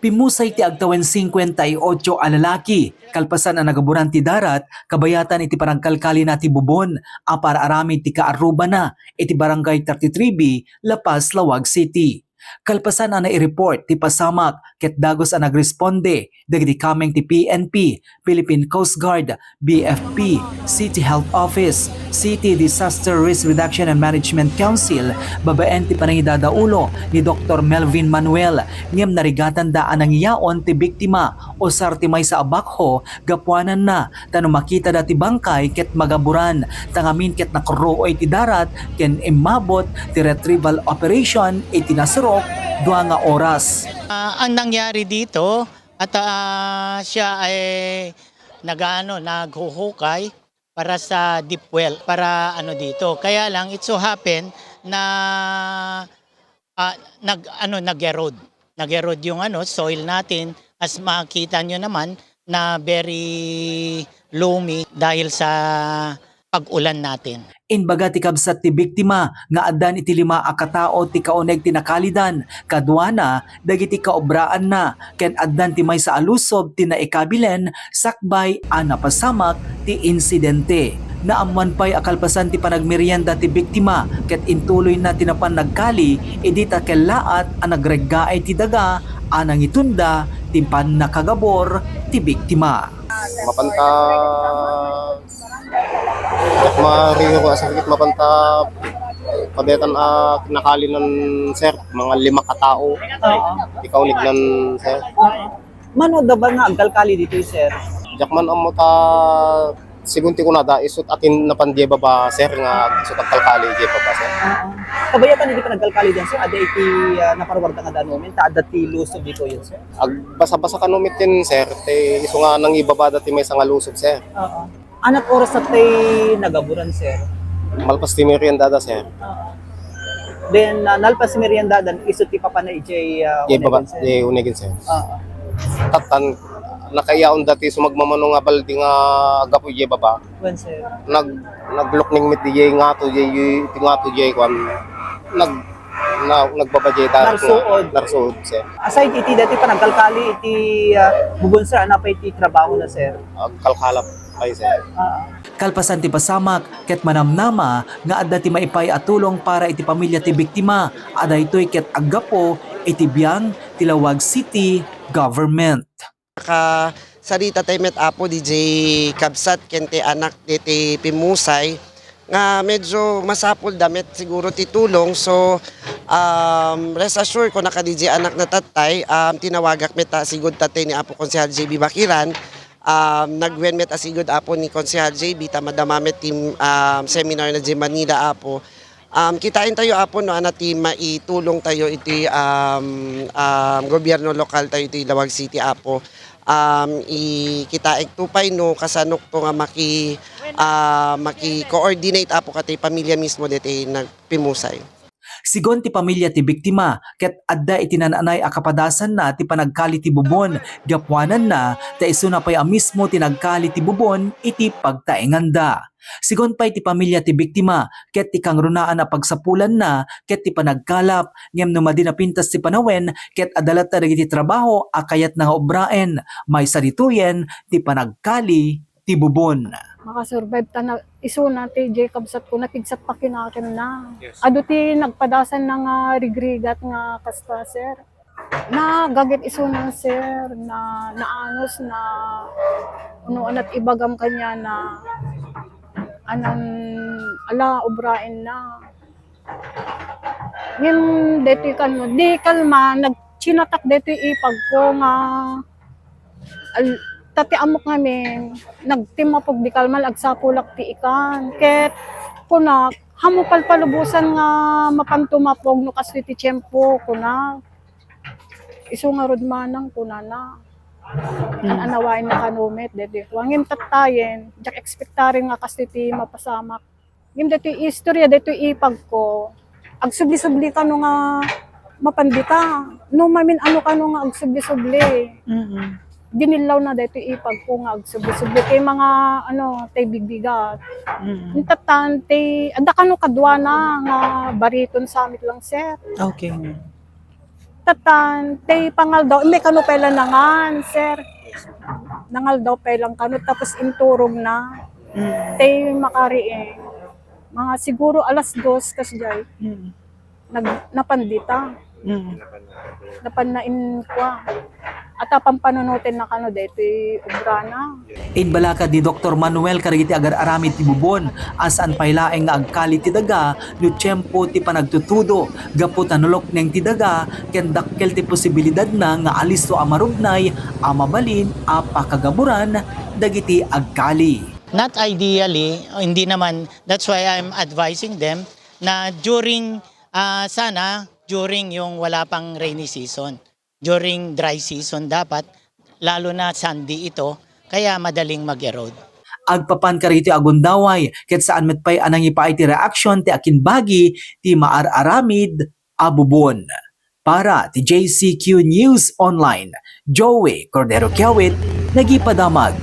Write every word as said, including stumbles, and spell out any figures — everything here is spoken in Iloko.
Pimmusay ti agtawen singkuenta y otso a lalaki, kalpasan a nagaburan ti darat, kabayatan iti panagkalkalina ti bubon a para aramid ti kaarrubana iti Barangay thirty-three B, La Paz, Laoag City. Kalpasan a naireport ti pasamak ket dagus a nagresponde dagiti kameng ti P N P, Philippine Coast Guard, B F P, City Health Office, City Disaster Risk Reduction and Management Council, babaen ti panangidadaulo ni Doktor Melvin Manuel, ngem narigatanda a nangiyaon ti biktima, usar ti maysa a backhoe, gapuananna, ta no makitada ti bangkay ket magaburan, ta ngamin ket nakurruoy ti darat ken immabot ti retrieval operation iti nasurok dua nga oras. Ah, ang nangyari dito, at, ah, siya ay nag-aano, naghuhukay para sa deep well, para ano dito. Kaya lang, it so happen na, ah, nag-, ano, nag-erode. Nag-erode yung ano, soil natin. As makita nyo naman na very loamy dahil sa pag-ulan natin. Imbaga ti kabsat ti biktima nga addan iti lima a katao ti kauneg ti nakalidan, kaduana dagiti kaobraanna, ken addan ti maysa a lusob ti naikabilen sakbay a napasamak ti insidente. Naammuan pay a kalpasan ti panagmerienda ti biktima ket intuloyna ti napan nagkali idi ta kellaat a nagreggaay ti daga a nangitunda ti pannakagabur ti biktima. Mapanta, ket marino ko asakit, mapanta pabetan a nakalinan, sir, mga lima ka tao. Oo. Ikaw lignan, sir. Oo. Mano da ba nga agkalkali ditoy, sir? Diak man ammo ta sigun ti kunada, isut atin napan diay baba, sir, nga isut agkalkali diay baba, sir. Oo. Kabayatan iti panagkalkali diyan, sir, adda iti, ah, naparuarda nga danumen, ta adda ti lusob ditoy, sir? Agbasa-basa kano met ken, sir, ti isu nga nangibabada ti maysa nga lusob, sir. Oo. Anat oras tay nagaburan, sir? Malpas ti meriendada, sir. Oo. Then, ah, nalpas ti meriendada, isu ti papanay idiay, ah, Diay baba, unegan, sir? Diay unegan, sir. Oo. Tattan, nakaiyaon dati sumagmamano nga balde nga aggapu idiay baba. Wen, sir. Nag-, naglukning met diay ngato, diay, diay, iti ngato, diay, kwan, nag-, na-, nagbaba diay darat nga narsuod. Narsuod, sir. Aside iti dati panagkalkali iti, ah, bubon, sir, ano pay iti trabaho na, sir? Agkalkala pay, sir. Ah. Kalpasan ti pasamak, ket manamnama nga adda ti maipaay a tulong para iti pamilya ti biktima, a daytoy ket aggapu iti biang ti Laoag City Government. Nakasarita tayo met, Apo, D J Kabsat, ken ti anak diti pimmusay, nga medyo masapul da met siguro ti tulong. So, um, rest assured, kunaka, D J anak na tatay, um, tinawagak met ta sigud tatay ni Apo Konsehal J B Bakiran. Um, nagwen met a sigud, Apo, ni Konsehal J B, ta madama met ti, um, seminar na diay Manila, Apo. Um, kitaentayo, Apo, no, ania ti maitulong tayo iti, um, um, gobierno lokal tayo iti Laoag City, Apo. Um, i-, kitaek to pay no kasanok to nga maki-, ah, maki-coordinate, Apo, kati pamilya mismo deti nagpimmusay. Sigun ti pamilya ti biktima, ket adda iti naan-anay a kapadasanna ti panagkali ti bubon, gapuananna ta isuna pay a mismo ti nagkali ti bubon iti pagtaenganda. Sigun pay ti pamilya ti biktima ket ti kangrunaan a pagsapulanna ket ti panagkalap, ngem no madi napintas ti panawen ket adda latta dagiti trabaho a kayatna nga obraen, maysa ditoyen ti panagkali ti bubon. Makasurvive ta na, isuna ti diay kabsat ko, nakigsat pa kinakenna. Yes. Adu ti nagpadasanna nga rigrigat nga kasta, sir. Nagagit isuna, sir, na naanus na, ano, anat ibagam kaniana, anan, ala, obraenna. Ngem daytoy kano, di kalma, nagchinatak daytoy ipag ko nga, al-, ta ti ammok ngamin, nagtimmapog di kalma, agsapulak ti ikan. Ket kunak, "Hamu palpalubosan nga mapan tumapog no kastoy ti tiempo," kunak. "Isu ngarud manang," kunana. Mm. An-anawaenna kano met daytoy kua. Ngem tattayen, diak ekspektaren nga kastoy ti mapasamak. Ngem daytoy istorya, daytoy ipag ko, agsubli-subli kano nga mapan dita. No mamin-ano kano nga agsubli-subli. Mm. Ginillawna daytoy ipag ko nga agsubli-subli. Kay mga, ano, tay bigbigat. Mm. Intatan, tay, adda kano kaduana nga bariton summit lang, sir. Okay. Tatan, tay pangaldaw, immay kano pay la nangan, sir. Nangaldaw pay lang kano, tapos inturog na. Mm. Tay makari eh. Mga siguro alas dos, kasjay. Mm. Nag-, napan dita. Mm. Napan na in kwa. At apan panunutin na kano deti obra na. Imbalakad ni Doktor Manuel kadagiti agar-aramid ti bubon a saan pay laeng nga agkali ti daga no tiempo ti panagtutudo gapu ta nalukneng ti daga ken dakkel ti posibilidadna nga alisto a marubnay a mabalin a pakagaburan dagiti agkali. Not ideally, hindi naman. That's why I'm advising them na during, ah, sana during yung wala pang rainy season, during dry season dapat, lalo na sandy ito, kaya madaling mag-erode. Agpapan kadagiti agundaway, ket saan met pay a nangipaay ti reaksyon ti akinbagi ti maar-aramid a bubon. Para ti J C Q News Online, Joey Cordero Kiawit, nagipadamag.